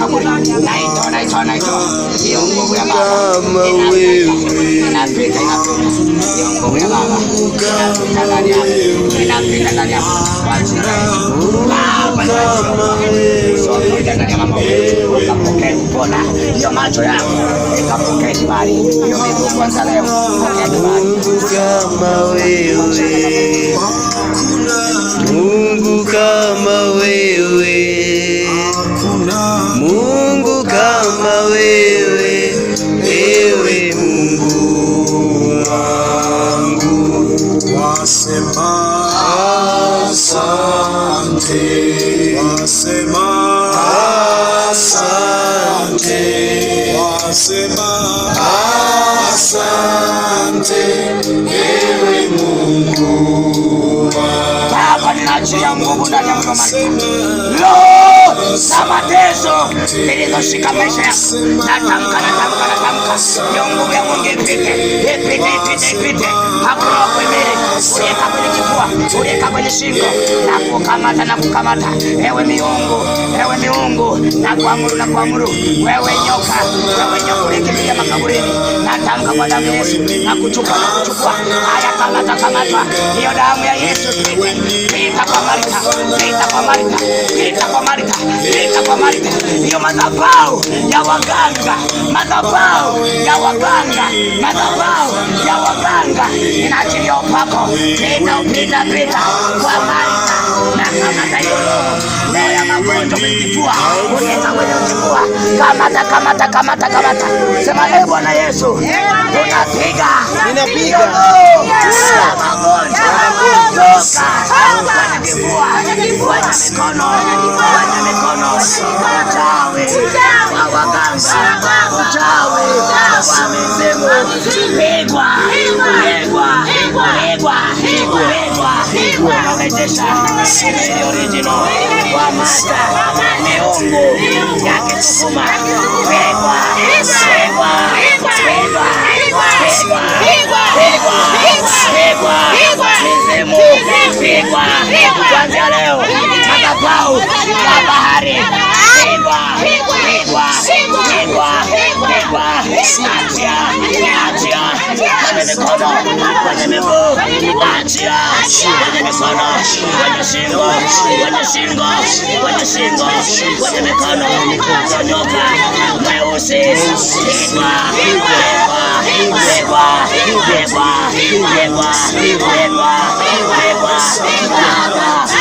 makaburi. Naitoa, naitoa, naitoa hiyo nguvu ya Baba Kama inapita, wewe, inapita, inapita hiyo nguvu ya Baba inapita ndani yako, inapita ndani yako kwa jina la Yesu. Baba, kama wewe, usiondoke ndani ya mama huyu, ukapokee kupona hiyo macho yako ikapokee kibali, hiyo miguu kwanza leo pokea kibali. Mungu kama wewe, Mungu kama wewe, Mungu kama wewe, ewe Mungu wangu. Wasema asante, wasema asante, wasema asante, ewe Mungu. Baba, ninaachia nguvu ndani ya mwili wa Martha. Roho za mateso zilizoshika maisha yako, natamka, natamka, natamka hiyo nguvu ya Mungu ipite, ipite, ipite, ipite. Hakuna wa kuhimili, ulieka kwenye kifua, ulieka kwenye shingo, na kukamata, na kukamata, ewe miungu, ewe miungu, na kuamuru, na kuamuru, wewe nyoka, wewe nyoka uliyekimbilia makaburini, natamka kwa damu ya Yesu, na kuchukua, na kuchukua. Haya, kamata, kamata hiyo damu ya Yesu, pita, pita kwa Martha, pita kwa Martha, pita kwa Martha, pita kwa Martha. Hiyo madhabahu ya waganga, madhabahu ya waganga, madhabahu ya waganga, inaachilia upako, pita, pita, pita kwa Martha, na kamata hiyo roho, roho ya magonjwa kwenye kifua, ulieka kwenye kifua, kamata, kamata, kamata, kamata. Sema, e Bwana Yesu, tunapiga Ninapiga. hiyo roho ya magonjwa, toka kwenye kifua, kwenye mikono, kwenye mikono, uchawi wa waganga, uchawi wa mizimu, pigwa, pigwa, pigwa, pigwa, unarejesha ile original kwa mata miungu ya Kisukuma, pigwa, pigwa, pigwa, pigwa, pigwa, pigwa, mizimu, pigwa, kuanzia leo madhabahu ya bahari, pigwa, pigwa, pigwa, pigwa, achia, achia, kwenye mikono, kwenye miguu, achia, kwenye mikono, kwenye shingo, kwenye shingo, kwenye shingo, kwenye mikono, nyoka mweusi, pigwa, pigwa, pigwa, pigwa, pigwa, pigwa, pigwa, Baba.